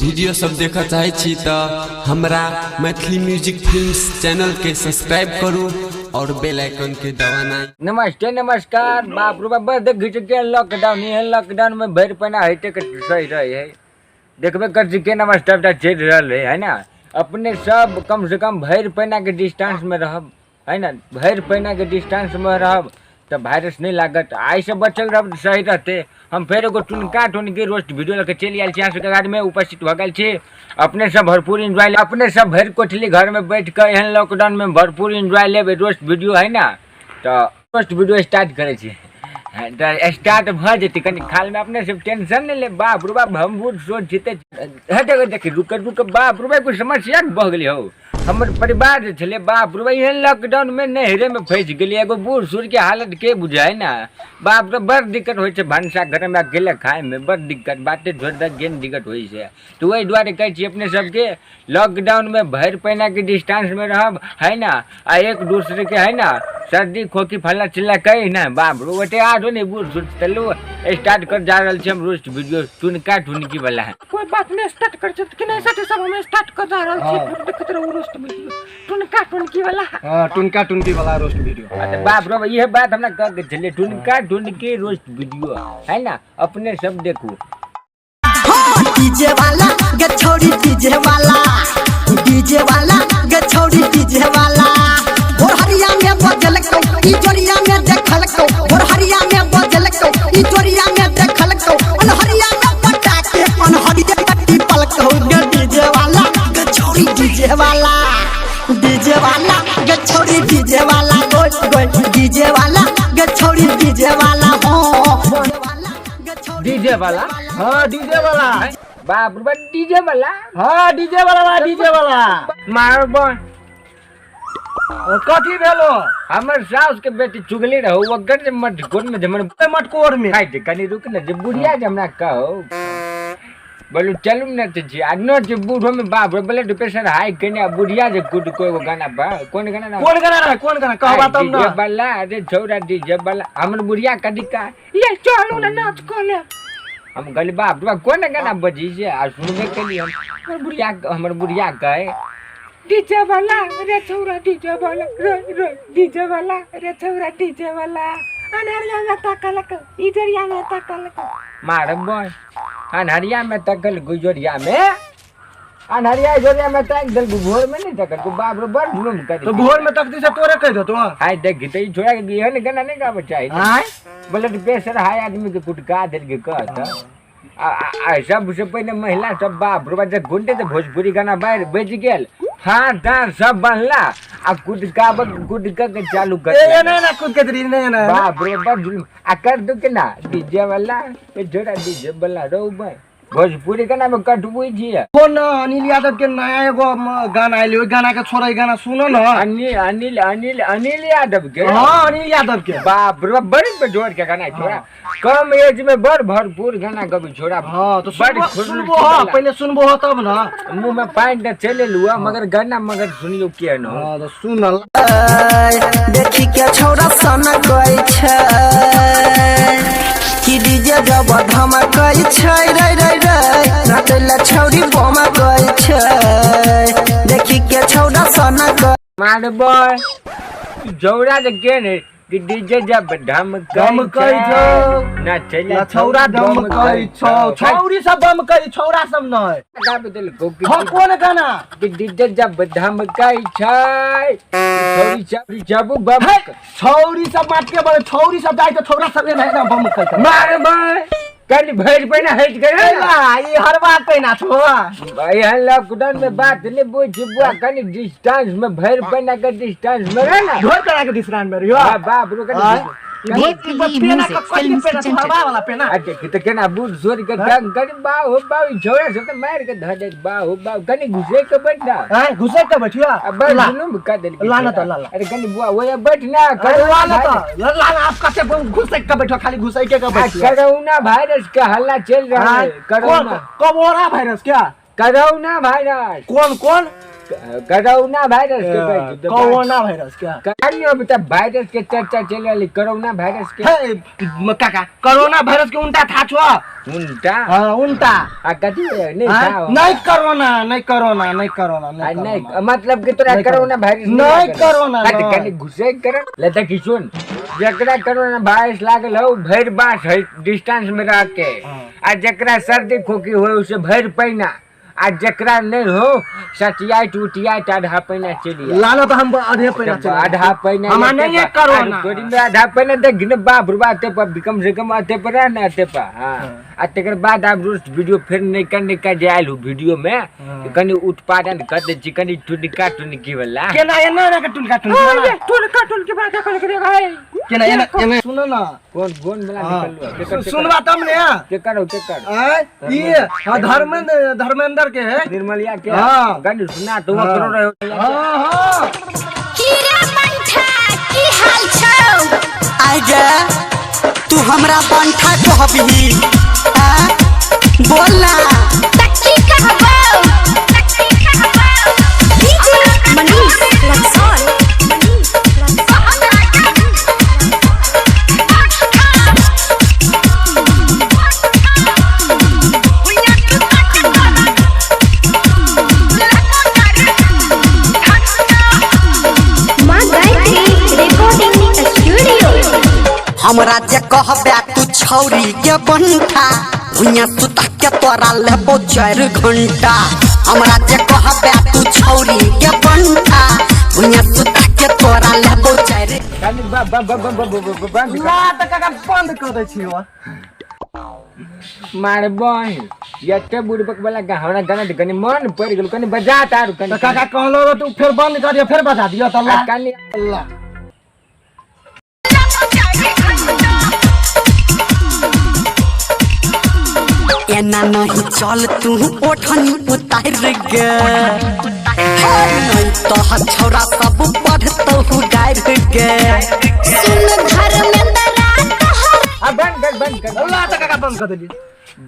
Video सब देखऽ चाहै छी तऽ हमरा मैथिली म्यूजिक फिल्म्स चैनलके सब्सक्राइब करू और बेल आइकन के दबाना। नमस्ते नमस्कार। बाप रे बाप, बड़ देखै छी के लॉकडाउन, एहन लॉकडाउन में भरि पैना हेतै के सही रहै है। देखबे कर छी केना सबटा चलि रहल है, है ना। अपने सब कम से कम भरि पैना के डिस्टेंस में रहब, है ना। भरि पैना के डिस्टेंस में रहब तऽ वायरस नहि लागत। आइसँ बचल रहब तऽ सही रहतै। हम फेर एगो टुनका टुनकी रोस्ट वीडियो लऽ के चलि आयल छी। अहाँ सबके आदमी उपस्थित भऽ गेल छी। अपने सब भरपूर एन्जॉय ले, अपने सब भरि कोठली घरमे बैठ कऽ एहन लॉकडाउनमे भरपूर एन्जॉय लेब रोस्ट वीडियो, है ना। तऽ रोस्ट वीडियो स्टार्ट करै छी तऽ स्टार्ट भऽ जेतै कनि खालमे। अपने सब टेंशन नहि लेब। बाप रे बाप, हम बूढ़ सोच जीते हेतै। देखी रुक रुक, बाप रे बाप, कोइ समस्या भऽ गेलै हौ। हमर परिवार जे छलै, बाप रे, एहन लॉकडाउनमे नैहरेमे फँसि गेलियै। एगो बूढ़ सूढ़के हालत के बुझाइ ने। बाप रे, बड़ दिक्कत होइ छै भनसा घरमे अकेले खायमे, बड़ दिक्कत। बाते छोड़ि दऽ, जेहन दिक्कत होइ छै। तऽ ओहि दुआरे कहै छी अपने सबके लॉकडाउनमे भरि पैनाके डिस्टेंसमे रहब, है ना। आ एक दूसरेके, है ना, सर्दी खोखी फल्ला चिल्ला कही ना। बाप रे, ओते आरो नहि बूढ़ सूढ़। चलू स्टार्ट कर जा रहल छी हम रोस्ट वीडियो टुनका टुनकी वाला। कोई बात नहीं, स्टार्ट कर छी कि नहीं। साथी सब, हम स्टार्ट कर जा रहल छी। फिर देखत रहू रोस्ट वीडियो टुनका टुनकी वाला। हाँ, टुनका टुनकी वाला रोस्ट वीडियो। अच्छा बाप रे, इहे बात हमरा कह के छलै। टुनका टुनकी रोस्ट वीडियो, है ना, अपने सब देखू। डीजे वाला गछौड़ी, डीजे वाला, डीजे वाला गछौड़ी, डीजे वाला। भोरहरिया में बजल कौ ई जोरिया में देखल कौ, भोरहरिया में बजल कौ ई जोरिया में देखल कौ, अनहरिया में पटाके अनहरिया कट्टी पलकौ गे डीजे वाला गछौड़ी, डीजे वाला, डीजे वाला गछौड़ी, डीजे वाला गोल गोल, डीजे वाला गछौड़ी, डीजे वाला हो। डीजे वाला। हाँ, डीजे वाला। बाप रे, डीजे वाला। हाँ, डीजे वाला, डीजे वाला। मार बन। कथी भेलो? हमर सास के बेटी चुगली रहो ओकर जे मटकोर में जे हमर मटकोर में। खाइ कनी रुक ने, जे बुढ़िया जे हमरा कहो बोलू चलू ने तऽ छी आ न जे बूढ़ो में बाप रे ब्लड प्रेशर हाई केने आ बुढ़िया जे कुद को एगो गाना बा, कोन गाना ना? कोन गाना रहे? कोन गाना कहबा तब डीजे न। वाला, अरे छौरा डीजे वाला। हमर बुढ़िया कदी का ये चलू ना नाच कर ले। हम कहली बाप रे, कोन गाना बजी से आ सुनबे केली हम। हमर बुढ़िया, हमर बुढ़िया कहे डीजे वाला रे छौरा, डीजे वाला रे रे, डीजे वाला रे छौरा, डीजे वाला, अनहरिया में ताकलक इजरिया में ताकलक। मारब बस, अन्हरिया में तकल गुजरिया में, अन्हरिया इजरिया में ताक दल, भोर में नहीं तकल को। बाप रे, बड़ जुलुम कर। तो भोर में तकती से तोरे कह देतो। हाय देख त ई छोड़ा के एहन गाना नहीं गावे चाही। आय ब्लड प्रेशर हाई आदमी के कुटका देल के कहत। आ आ सबसे पहिने महिला सब बाप रे जे गुंडे ते भोजपुरी गाना बाहर बजि गेल, हाँ तार सब बनला आ कुटका कुटका के चालू कर। ए ना ना कूद के दरी नहीं ना। बाप रे, बड़ जुलुम। आ कर दो के ना डीजे वाला ए जोड़ा डीजे वाला रो भाई भोजपुरी गाना में कटबुई छी। कोन अनिल यादव के नया एगो गाना आइल, ओहि गाना के छोड़, ई गाना सुनो न। अनिल अनिल अनिल अनिल यादव के? हाँ, अनिल यादव के। बाप रे, बड़ी बेजोड़ के गाना छोड़ा। कम एज में बड़ भरपूर गाना गबी छोड़ा। हाँ तो बड़ सुनबो खुश सुनबो। हाँ, पहले सुनबो हो तब न। मुंह में पानी न चले लुआ मगर गाना मगर सुनियो के न। हाँ तो सुन। देखी के छौरा सन कहै छै कि डीजे जब धमकै छै रे रे रे, नाचै ला छौरी बम कहै छै। देखी के छौरा सन मारबो जौरा जे के ने कि डीजे जब धमकै धमकै छौ, नाचै ला छौरा धमकै छौ। छौरी सब बमकै, छौरा सब नहीं। गाबि देलकौ कि हाँ, कोन गाना? कि डीजे जब धमकै छै छौरी छौरी जब बम। छौरी सब माट के बड़े छौरी सब जाइ तऽ छौरा सब एना एना बमकै छै। मारबै कनि भरि पहिने हटि गेलै ए ला, ई हरवा पहिना छौ। एहन लॉकडाउन में बात नहीं बुझ बुआ, कनि डिस्टेंस में भरि पहिना के डिस्टेंस में रह ना। ढोल करा के डिसरान में रहियो। हाँ, बाप रे, कनि आँय? कनि पेना के कथी के पेना छौ? हरवा वाला पेना। आ देखी तऽ केना बूढ़ सूढ़ के तंग कनि बा हो बा, ई छौड़ा सब तऽ मारि के धऽ देत। बा हो बा, कनि घुसे के बैठ ना। आँय, घुसै के बैठियो। आ बड़ ला। जुलुम कऽ देलकै। ला ना तऽ, ला, ला। अरे कनि बुआ ओए बैठ ना। अरे ला ना तऽ, ला ना, आप कते घुसै के बैठो, खाली घुसै के आ बैठियो। कोरोना वायरस के हल्ला चलि रहल आँय, है। कोरोना कौन कबोरा वायरस क्या? Corona virus. कौन कौन? कोरोना वायरस के कहै छी तऽ कोरोना वायरस के कहियो भी तऽ वायरस के चर्चा चलि रहल कोरोना वायरस के हे काका कोरोना वायरस के उल्टा था छो उल्टा हाँ उल्टा आ कथी नहीं हाँ? था नहीं कोरोना नहीं कोरोना नहीं कोरोना आ नहीं नहीं कोरोना। मतलब कि तोरा नहीं कोरोना वायरस नहीं लागल। कोरोना, आ तऽ नहीं। कनि घुसै कर ले तऽ की सुन जकरा कोरोना वायरस लागल हो भरि बास है डिस्टेंस में रह के हाँ। आ जकरा सर्दी खोखी हो उसे भरि पैना आ जकरा नहीं हो सटियाइत उटियाइत आधा पैना चलि आयल। लालो तो हम आधे पैना चला आधा पैना हमार लेते नहीं है बा- कोरोना। आर तोरी में आधा पैना देख ने बाप रे बाप ते पर कम से कम अते पर रह ना अते पर हाँ आ तकर बाद आब रोज वीडियो फेर नैका नैका जे आयल हो वीडियो में कनि उत्पादन कर दै छी कनि टुनका टुनकी वाला केना एना एना के टुनका टुनका टुनका टुनकी बात कर के देखा है केना एना एना सुनो ना कोन कोन वाला हाँ। निकललो केकर सुनबा तब ने केकर हो केकर आय ये हाँ, धर्मेंद्र धर्मेंद्र के है निर्मलिया के हाँ। कनि सुना तो ओकरो रहो हाँ हाँ की रे बंठा की हाल छौ आइ गे तू हमरा बंठा कहबही आ बोल ना त की कहबौ त की कहबौ डीजे मनीष रक्सौल माँ गायत्री रिकॉर्डिंग स्टूडियो हमरा जे कहबे तू छौरी के बंठा भुइया सुता के तोरा लेबो 4 घंटा। हमरा जे कहबे तू छौरी के बंठा, भुइया सुता के तोरा लेबो चारि कनि बा बा बा बा बा बा बा ला तऽ काका बंद कऽ दै छी ओ। मारबही एते बुड़बक वाला हमरा गाना तऽ कनि मन पड़ि गेल, कनि बजा तारू कनि। तऽ काका कहलो तू फेर बंद कर दियो, फेर बजा दियो तऽ ला। आ कनि ला। एना नहीं चल तू ओठनी उतार गे, नहीं तो छौरा सब पढ़तौ गारि गे। सुन धर्मेंद्र तोहर आ बंद कर, बंद कर। ला तऽ काका बंद कऽ देली।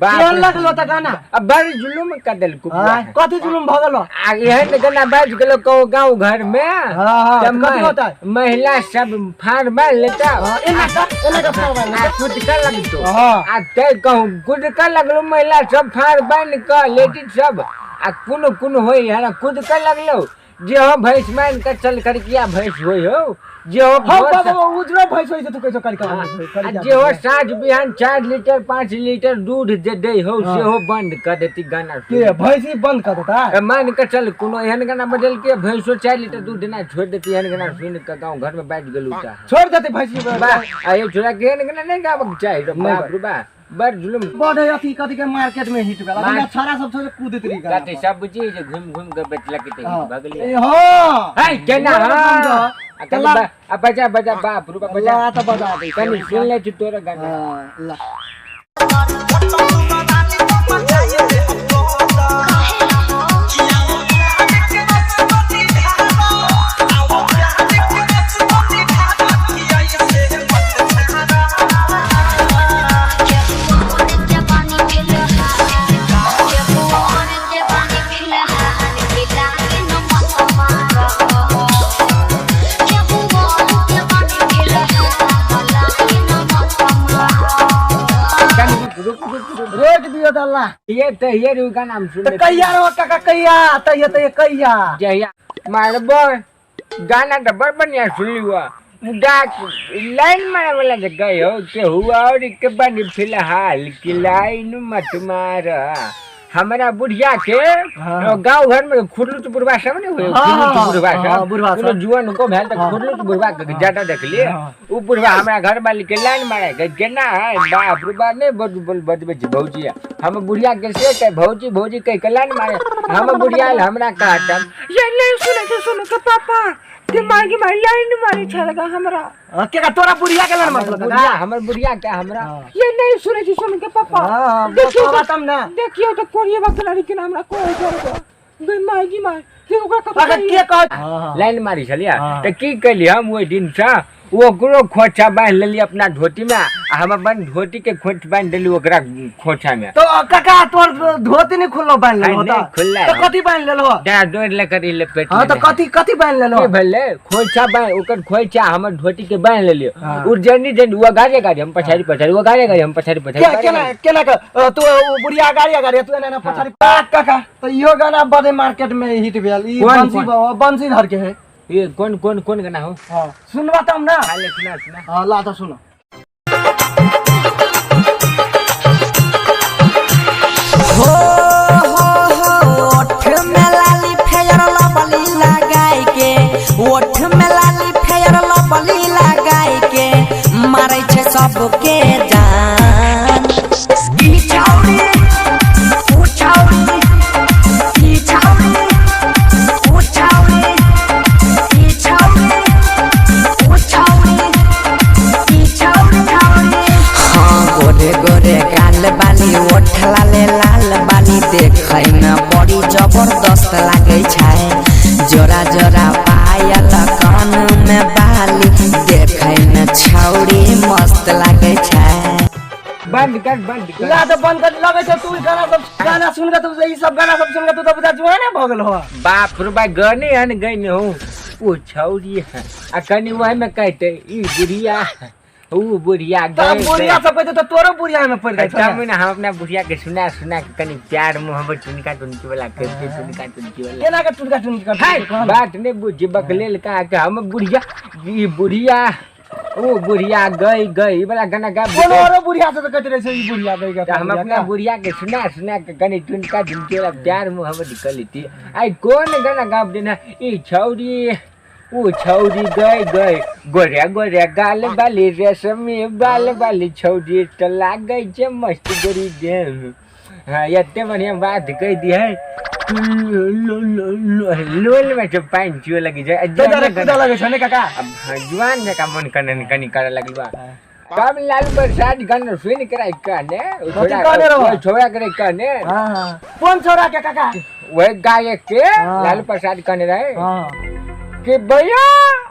बाप केहन रे। लगलो तऽ गाना? अब बड़ जुलुम कर देल आँय, कथी जुलुम भऽ गेलो? आ एहन गाना बाजि गेलो कहू गाँव घर में हाँ, तऽ तऽ कथी होतै? महिला सब फाड़ मारि लेता। हाँ, एना कऽ एना कऽ फाड़ मारि आ लेतौ। कुदका लगतो। हाँ। आ तै कहू कुदका लगलो महिला सब फाड़ बान्हि कऽ लेडीज सब आ कोनो कोनो होय है कुदका लगलो जे हो भैंस मान कऽ चल करकिया भैंस होय हो जे हो हौ भोर बाबा, उजरो भैंस होइ छै, तू कैसो करिका भैंस होइ, आ करिका जे हो भैंस। साँझ बिहान 4 लीटर 5 लीटर दूध जे दै हो सेहो बंद कर देती गाना के भैंसी बंद कऽ देता? मान के चल कोनो एहन गाना बदल के भैंसो 4 लीटर दूध ना छोड़ देती। एहन गाना सुन के गाँव घर में बैठ गेलू ता छोड़ देते भैंसी। बा आ ये छोड़ा के एहन गाना नहीं गाबक चाही रे। नहीं। बाप रे बा, बड़ जुलुम। बड़ अथी कथी के मार्केट में हिट भेल अभी। छाड़ा सब थोड़े कूदत रही गाना कते पर। सब चीज घूम घूम के बेचलक ते हाँ। भगली। ए, हाँ। है केना? बंद। हाँ आ कनि आ बजा बजा, बाप रे बा, बजा। ला तऽ बजा दै कनि सुन ले छी तोरा गाना। हाँ, ला। कनि रुक रुक रुक रुक। रोक दियो तऽ ला। ये तऽ ये रू गाना हम सुन तऽ कहिया रो काका, कहिया तहिया तहिया कहिया? जहिया मारबो गाना तऽ बड़ बढ़िया सुनली हुआ, मुदा लाइन मारे वाला जे गए हो के हुआ और के बनी फिलहाल कि लाइन मत मार हमरा बुढ़िया के। हाँ। गाँव घर में खुरलुच बुढ़वा सब नहीं हुए? हाँ, खुरलुच हाँ, बुढ़वा हाँ, सब बुढ़वा कोनो सब। जुआन को भेल तऽ हाँ। खुरलुच बुढ़वा के ज्यादा देखलिए। हाँ। उ बुढ़वा हमरा घर वाली के लाइन मारे के केना है बाप रे बाप, नहीं बड़ बोल बजबै छै भौजी हम बुढ़िया के से कह भौजी भौजी कह के लाइन मारे हम बुढ़िया आयल हमरा कहतम ये नहीं सुने थे सुनो के पापा के मार के मार लाइन मारे छलगा हमरा। हाँ, के का तोरा बुढ़िया के लाइन मारलक? बुढ़िया हमर बुढ़िया के हमरा। ये नहीं सुने थे सुन के पापा। हाँ, देखियो बताबा तो तब ना। देखियो तो कोरिया वक्त लड़की के हमरा कोई कर गई मार की मार के ओकरा काका कतौ के कह लाइन मारी छलियै हाँ। तऽ की केलियै हम ओहि दिनसँ ओकरो खोचा बांध लेली अपना धोती में आ हम अपन धोती के खोच बांध देली ओकरा खोचा में। तो काका तोर धोती नहीं खुललो बांध लेलो नहीं, खुलला तो है। कथी बांध लेलो? डा डोर ले कर ले पेट हां में। तो कथी कथी बांध लेलो? की भेलै खोचा बांध ओकर खोचा हमर धोती के बांध लेलियो। हाँ। उ जनी जनी वो गाड़े गाड़े हम पछाड़ी पछाड़ी वो गाड़े गाड़े हम पछाड़ी पछाड़ी। क्या केना केना के तू बुढ़िया गाड़ी गाड़ी तू एना एना पछाड़ी काका तो इहो गाना बड़े मार्केट में हिट भेल ई कोन, बंसी कोन? बाबा बंसी धर के है। ये कौन कौन कौन गाना हो? हां सुनबा तब ना। हाले सुना सुना। हां ला तो सुनो। हो हो हो ओठ में लाली फेयर लबली लगाई के, ओठ में लाली फेयर लबली लगाई के मारै छै सबके जान। ई छौरी ऊ छौरी ई छौरी ऊ छौरी ई छौरी ऊ छौरी ई छौरी छौरी। हाँ गोरे गोरे गाल बाली ओठ लाले लाल बाली देखै में बड़ी जबरदस्त लागै छै। जोरा जोरा पायल कान में बाली देखै में छौरी मस्त लागै छै। बंद कर बंद कर। ला तो बंद कर लगे छै तू गाना सब गाना सुन के तू ई सब गाना सब सुन के तू तो बुझा जुआने भ गेल हो। बाप रे बा गने हन गने हो ओ छौरी है आ कनी वही में कहते ई बुढ़िया ऊ बुढ़िया तो गए बुढ़िया सब कहते तो तोरो बुढ़िया में पड़ जाइ छै। तब ना हम अपना बुढ़िया के सुना सुना के कनी प्यार मोहब्बत टुनका टुनकी वाला करते टुनका टुनकी वाला। केना के टुनका टुनकी कर है बात नहीं बुझी बकलेल का के हम बुढ़िया ई बुढ़िया ओ बुढ़िया गई गई ई वाला गाना गा। कोनो औरो बुढ़िया से तो कहते रहे छै ई बुढ़िया गई गई। तो हम अपना बुढ़िया के सुना सुना के कनी टुनका टुनकी वाला प्यार मोहब्बत कर लेती। आई कौन गाना गाब देना ई छौरी ओ छौरी गई गई गोरे गोरे गाल बाली रेशमी बाल बाली छौरी तो लागै छै मस्त गोरी देह। हाँ एते बढ़िया बात कह दी है लोल में जब पानि चुए लगी जाए तो जरा कूदा लगे छै ने काका। अब जुआन जका मन कने कनी करे लगल बा। तब लालू प्रसाद गाना सुन के कहने कहने रहो? छोड़ा करे कहने। हां हां कोन छोरा के काका? वही गायक के हाँ। लालू प्रसाद कहने रहे हां कि भैया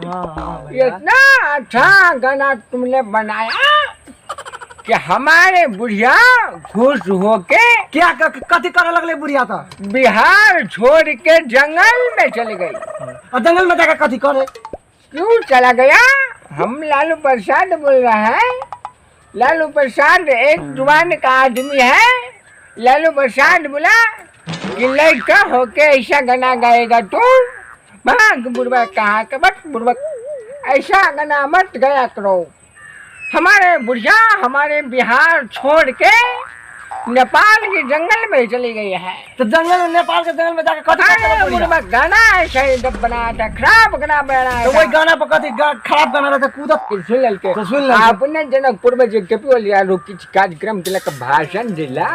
हां हां इतना अच्छा गाना तुमने बनाया कि हमारे बुढ़िया खुश होके क्या कथी करे लगले बुढ़िया तो बिहार छोड़ के जंगल में चले गई। और जंगल में जाके कथी करे? क्यों चला गया? हम लालू प्रसाद बोल रहा है। लालू प्रसाद एक जुबान का आदमी है। लालू प्रसाद बोला कि लड़का होके ऐसा गाना गाएगा तू भाग बुढ़वा कहाँ के बट बुढ़वा ऐसा गाना मत गाया करो। हमारे बुढ़िया हमारे बिहार छोड़ के नेपाल के जंगल में चली गई है। तो जंगल में नेपाल के जंगल में जाके कथी अरे करे बुढ़िया? बुढ़वा गाना ऐसा ही जब बनाया था खराब गाना बनाया तो था। वही गाना पर कथी खराब गाना रहते कूदत सुन ललके तो सुन ललके। अपने जनकपुर में जे केपी ओली आरो किछु कार्यक्रम केलक भाषण दिला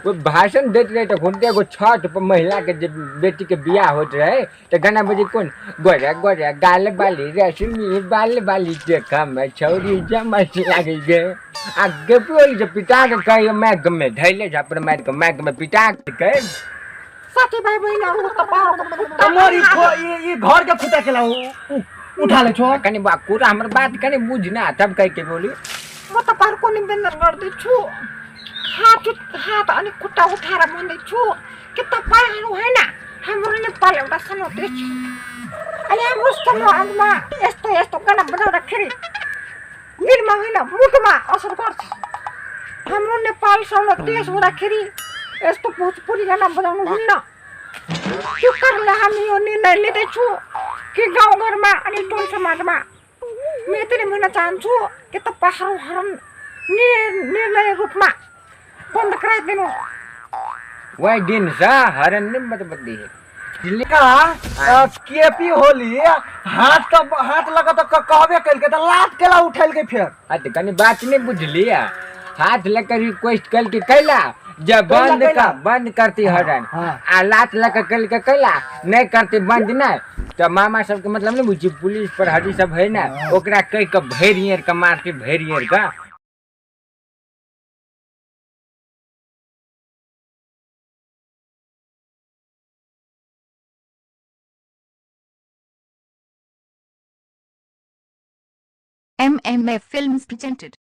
वो भाषण देत रहे तो हुनके एगो छठ पर महिला के जे बेटी के बियाह होत रहे तो गाना बजे कोन गोरे गोरे गाल बाली रेशमी बाल बाली देखा में छौरी जमस लागी गे। आ केपी ओली जे पिटा के कहियो मैक में धैले झापर मारि के मैक में पिटा के कहे साथीभाइ बहिनीहरू तपाईँहरूको हमर ई घर के खुटा केला उठा ले छो। कनी बा कुरा हमर बात कनी बुझ ना तब कह के बोली। म तपाईँहरूको निवेदन गर्दैछु हात हात अनि खुट्टा उठाएर भन्दैछु कि तपाईँहरू होइन हाम्रो नेपाल एउटा सानो देश छ अनि हाम्रो समाजमा यस्तो यस्तो गाना बनाउँदाखेरि दिनमा होइन मुटुमा असर गर्छ। हाम्रो नेपाल सानो देश हुँदाखेरि यस्तो भोजपुरी गाना बजाउनु हुन्न। त्यो कारणले हामी यो निर्णय लिँदैछु कि गाउँघरमा अनि टोल समाजमा म यति नै भन्न चाहन्छु कि तपाईँहरू हरन निर्णय रूपमा बन्द गराइदिनु। वही दिन से हरन नहीं बदबदी है। का केपी होली हाथ का हाथ लगा तो कहबे कइल के त लात केला उठैल के फेर। आ तो कनी बात नहीं बुझलिया हाथ लेकर रिक्वेस्ट कल के कैला जब बंद कैला। कर बंद करती हरन हाँ। आ लात लगा कल के कैला नहीं करती बंद ना तो मामा सबके मतलब नहीं बुझी पुलिस पर हरी सब है ना ओकरा कह के भैरियर के मारती भैरियर का। MMF Films presented.